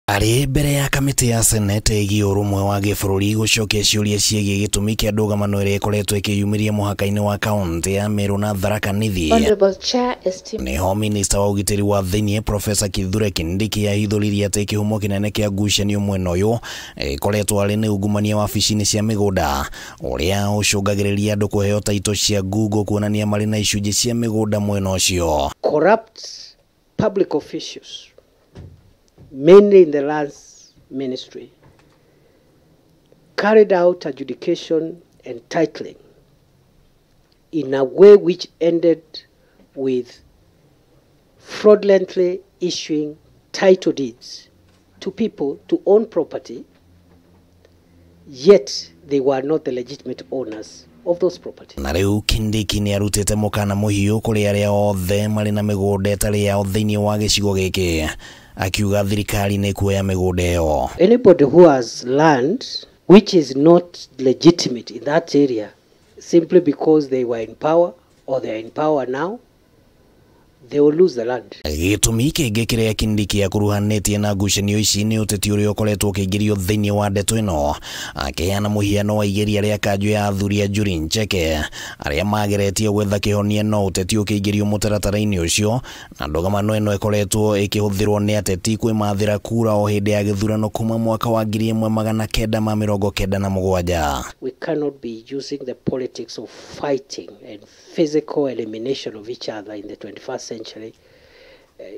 Arĩ mbere ya kamĩtĩ ya senate ĩgiĩ ũrũmwe wa gĩbũrũri gũcokia ciũria ciĩgiĩ gĩtũmi kĩa ndũgamano ĩrĩa ĩkoretwo ĩkĩyumĩria mũhaka-inĩ wa kaũntĩ ya Meru na Tharaka Nithi. Honorable Chair, esteemed Nĩho minista wa ũgitĩri wa thĩinĩ Profesa Kithure Kindiki ahithũririe atĩ kĩhumo kĩnene kĩa ngucanio mwena ũyũ ĩkoretwo arĩ nĩ ungumania wabici-inĩ cia mĩgũnda ũrĩa ũcũngagĩrĩria andũ kũheo taito cia ngungo kuonania marĩ na icunjĩ cia mĩgũnda mwena ũcio. Corrupt public officials, mainly in the lands ministry, carried out adjudication and titling in a way which ended with fraudulently issuing title deeds to people to own property, yet they were not the legitimate owners of those properties. Na rĩu Kindiki nĩ arutĩte mũkana mũhiũ kũrĩ arĩa othe marĩ na mĩgũnda ĩtarĩ yao thĩinĩ wa gĩcigo gĩkĩ, akiuga thirikari nĩ ĩkuoya mĩgũnda ĩyo. Anybody who has land which is not legitimate in that area simply because they were in power or they are in power now, they will lose the land. Gĩtũmi kĩngĩ kĩrĩa Kindiki akuruhanĩtie na ngucanio ici nĩ ũteti ũrĩa ũkoretwo ũkĩingĩrio thĩinĩ wa ndeto ĩno, akĩheana mũhiano wa igeria rĩa kanjũ ya athuri a Njuri Ncheke arĩa mageretie gwetha kĩhonia no ũteti ũkĩingĩrio mũtaratara-inĩ ũcio, na ndũgamano ĩno ĩkoretwo ĩkĩhũthĩrwo nĩ ateti kwĩmathĩra kura o hĩndĩ ya gĩthurano kuma mwaka wa 1997. We cannot be using the politics of fighting and physical elimination of each other in the 21st century.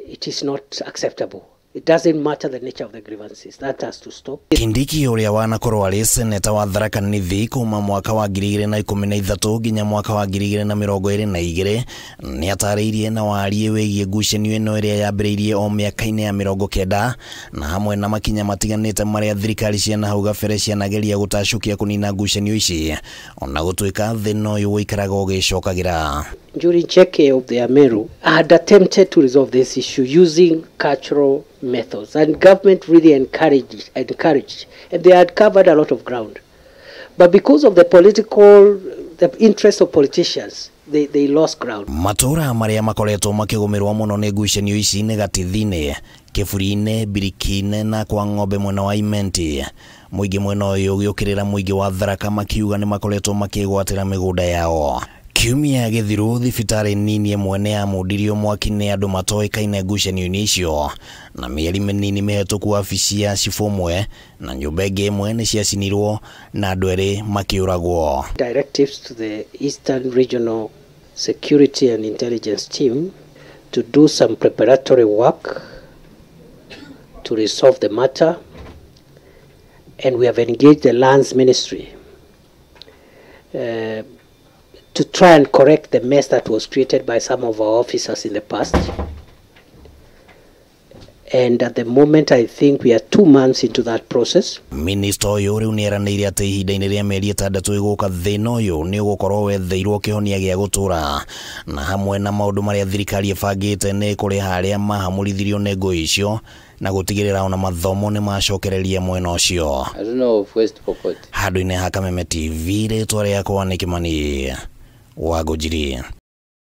It is not acceptable. It doesn't matter the nature of the grievances. That has to stop. Kindiki ũrĩa wanakorwo arĩ seneta wa Tharaka Nithi kuma mwaka wa 2013 nginya mwaka wa 2022 nĩ atarĩirie na wariĩ wĩgiĩ ngucanio ĩno ĩrĩa yambĩrĩirie o mĩaka-inĩ ya 90 na hamwe na makinya matiganĩte marĩa thirikari cia nahau gabere cianageria gũtacũkia kũnina ngucanio ici, ona gũtuĩka thĩna ũyũ ũikaraga ũgĩcokagĩra. Njuri Ncheke of the Ameru had attempted to resolve this issue using cultural methods, and government really encouraged, and they had covered a lot of ground. But because of the interest of politicians, they lost ground. Matũra marĩa makoretwo makĩgũmĩrwo mũno nĩ ngucanio ici nĩ Gatithine, Kĩburi-inĩ, Biriki-inĩ na kwa Ng'ombe mwena wa Imenti. Mũingĩ mwena ũyũ ũgĩũkĩrĩra mũingĩ wa Tharaka makiuga nĩ makoretwo makĩgwatĩra mĩgũnda yao. Kiumia gĩthiru thibitarĩ nini ĩmwe nĩ yamundirio mwaki nĩ andũ matoĩkaine ngucanio-inĩ icio, na mĩeri mĩnini mĩhetũku wabici ya cibũ ũmwe na nyũmba ĩngĩ ĩmwe nĩ ciacinirwo na andũ erĩ makĩũragwo. Directives to the Eastern Regional Security and Intelligence Team to do some preparatory work to resolve the matter, and we have engaged the Lands Ministry to try and correct the mess that was created by some of our officers in the past. And at the moment, I think we are 2 months into that process. Minista ũyũ rĩu nĩ eranĩire atĩ ihinda-inĩ rĩa mĩeri 6 ĩgũka thĩna ũyũ nĩ ũgũkorwo wetheirwo kĩhonia gĩa gũtũra, na hamwe na maũndũ marĩa thirikari ĩbangĩte nĩ kũrĩha arĩa mahamũrithirio nĩ ngũĩ icio na gũtigĩrĩra ona mathomo nĩ macokereria mwena ũcio. I don't know of West Pokot. Handũ-inĩ ha Kameme TV, rĩtwa rĩakwa nĩ Kĩmani wa Ngũnjiri.